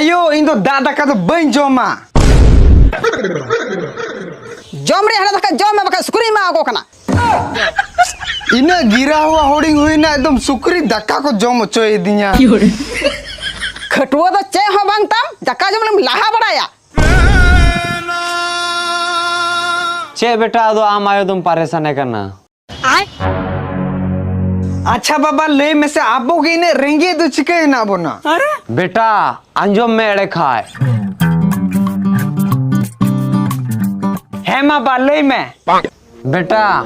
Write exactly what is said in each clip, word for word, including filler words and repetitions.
ᱭᱳ, ᱤᱧ ᱫᱚ ᱫᱟᱜ ᱫᱟᱠᱟ ᱫᱚ ᱵᱟᱹᱧ ᱡᱚᱢᱟ᱾ ᱡᱚᱢ ᱨᱮᱭᱟᱜ ᱦᱟᱱᱟ ᱫᱟᱠᱟ ᱡᱚᱢ ᱢᱮ, ᱵᱟᱠᱷᱟᱡ ᱥᱩᱠᱨᱤᱧ ᱮᱢᱟ ᱠᱚ ᱠᱟᱱᱟ᱾ ᱤᱱᱟᱹᱜ ᱜᱤᱨᱟ ᱦᱩᱣᱟ ᱦᱚᱲᱤᱧ ᱦᱩᱭᱱᱟ, ᱮᱠᱫᱚᱢ ᱥᱩᱠᱨᱤ ᱫᱟᱠᱟ ᱠᱚ ᱡᱚᱢ ᱦᱚᱪᱚᱭᱮᱫᱤᱧᱟ᱾ ᱠᱷᱟᱹᱴᱩᱣᱟᱹ ᱫᱚ ᱪᱮᱫ ᱦᱚᱸ ᱵᱟᱝ ᱛᱟᱢ, ᱫᱟᱠᱟ ᱡᱚᱢ ᱞᱮᱢ ᱞᱟᱦᱟ ᱵᱟᱲᱟᱭᱟ᱾ ᱪᱮᱫ ᱵᱮᱴᱟ, ᱟᱫᱚ ᱟᱢ ᱟᱭᱳ ᱫᱚᱢ ᱯᱟᱨᱮᱥᱟᱱᱮ ᱠᱟᱱᱟ? ᱟᱪᱪᱷᱟ ᱵᱟᱵᱟ, ᱞᱟᱹᱭ ᱢᱮᱥᱮ, ᱟᱵᱚ ᱜᱮ ᱤᱱᱟᱹᱜ ᱨᱮᱸᱜᱮᱡ ᱫᱚ ᱪᱤᱠᱟᱹ ᱦᱮᱱᱟᱜ ᱵᱚᱱᱟ? ᱵᱮᱴᱟ, ᱟᱸᱡᱚᱢ ᱢᱮ ᱮᱲᱮ ᱠᱷᱟᱡ᱾ ᱦᱮᱸ ᱢᱟ ᱵᱟ, ᱞᱟᱹᱭ ᱢᱮ᱾ ᱵᱮᱴᱟ,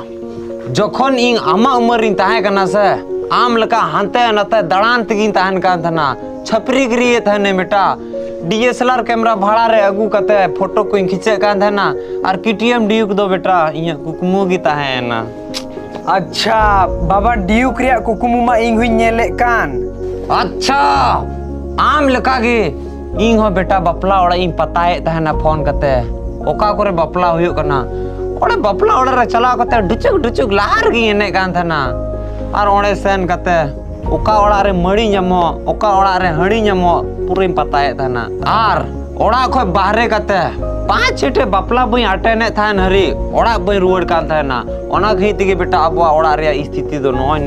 ᱡᱚᱠᱷᱚᱱ ᱤᱧ ᱟᱢᱟᱜ ᱩᱢᱟᱹᱨ ᱨᱤᱧ ᱛᱟᱦᱮᱸ ᱠᱟᱱᱟ ᱥᱮ, ᱟᱢ ᱞᱮᱠᱟ ᱦᱟᱱᱛᱮ ᱱᱟᱛᱮ ᱫᱟᱬᱟᱱ ᱛᱮᱜᱤᱧ ᱛᱟᱦᱮᱱ ᱠᱟᱱ ᱛᱟᱦᱮᱱᱟ᱾ ᱪᱷᱟᱹᱯᱨᱤ ᱜᱤᱨᱤᱭᱮᱫ ᱛᱟᱦᱮᱱᱟᱹᱧ ᱵᱮᱴᱟ᱾ ᱰᱤ ᱮᱥ ᱮᱞ ᱟᱨ ᱠᱮᱢᱨᱟ ᱵᱷᱟᱲᱟ ᱨᱮ ᱟᱹᱜᱩ ᱠᱟᱛᱮ ᱯᱷᱳᱴᱳ ᱠᱚᱧ ᱠᱷᱤᱪᱟᱹᱜ ᱠᱟᱱ ᱛᱟᱦᱮᱱᱟ᱾ ᱟᱨ ᱠᱮ ᱴᱤ ᱮᱢ ᱰᱤᱭᱩᱠ ᱫᱚ ᱵᱮᱴᱟ ᱤᱧᱟᱹᱜ ᱠᱩᱠᱢᱩ ᱜᱮ ᱛᱟᱦᱮᱸᱭᱮᱱᱟ᱾ ᱟᱪᱪᱷᱟ ᱵᱟᱵᱟ, ᱰᱤᱭᱩᱠ ᱨᱮᱭᱟᱜ ᱠᱩᱠᱢᱩ ᱢᱟ ᱤᱧ ᱦᱚᱧ ᱧᱮᱞᱮᱫ ᱠᱟᱱ᱾ ᱟᱪᱪᱷᱟ, ᱟᱢ ᱞᱮᱠᱟ ᱜᱮ ᱤᱧ ᱦᱚᱸ ᱵᱮᱴᱟ ᱵᱟᱯᱞᱟ ᱚᱲᱟᱜ ᱤᱧ ᱯᱟᱛᱟᱭᱮᱫ ᱛᱟᱦᱮᱱᱟ ᱯᱷᱳᱱ ᱠᱟᱛᱮ, ᱚᱠᱟ ᱠᱚᱨᱮ ᱵᱟᱯᱞᱟ ᱦᱩᱭᱩᱜ ᱠᱟᱱᱟ᱾ ᱚᱸᱰᱮ ᱵᱟᱯᱞᱟ ᱚᱲᱟᱜ ᱨᱮ ᱪᱟᱞᱟᱣ ᱠᱟᱛᱮ ᱰᱩᱪᱩᱠ ᱰᱩᱪᱩᱠ ᱞᱟᱦᱟ ᱨᱮᱜᱮᱧ ᱮᱱᱮᱡ ᱠᱟᱱ ᱛᱟᱦᱮᱱᱟ᱾ ᱟᱨ ᱚᱸᱰᱮ ᱥᱮᱱ ᱠᱟᱛᱮ ᱚᱠᱟ ᱚᱲᱟᱜ ᱨᱮ ᱢᱟᱹᱲᱤ ᱧᱟᱢᱚᱜ, ᱚᱠᱟ ᱚᱲᱟᱜ ᱨᱮ ᱦᱟᱺᱰᱤ ᱧᱟᱢᱚᱜ, ᱯᱩᱨᱟᱹᱧ ᱯᱟᱛᱟᱭᱮᱫ ᱛᱟᱦᱮᱱᱟ᱾ ᱟᱨ ᱚᱲᱟᱜ ᱠᱷᱚᱱ ᱵᱟᱦᱨᱮ ᱠᱟᱛᱮ ᱯᱟᱸᱪ ᱪᱷᱚᱴᱮ ᱵᱟᱯᱞᱟ ᱵᱟᱹᱧ ᱟᱴᱮᱱᱮᱫ ᱛᱟᱦᱮᱱ ᱦᱟᱹᱨᱤᱡ ᱚᱲᱟᱜ ᱵᱟᱹᱧ ᱨᱩᱣᱟᱹᱲ ᱠᱟᱱ ᱛᱟᱦᱮᱱᱟ᱾ ᱚᱱᱟ ᱜᱷᱟᱹᱲᱤᱡ ᱛᱮᱜᱮ ᱵᱮᱴᱟ ᱟᱵᱚᱣᱟᱜ ᱚᱲᱟᱜ ᱨᱮᱭᱟᱜ ᱥᱛᱷᱤᱛᱤ ᱫᱚ ᱱᱚᱜᱼᱚᱭ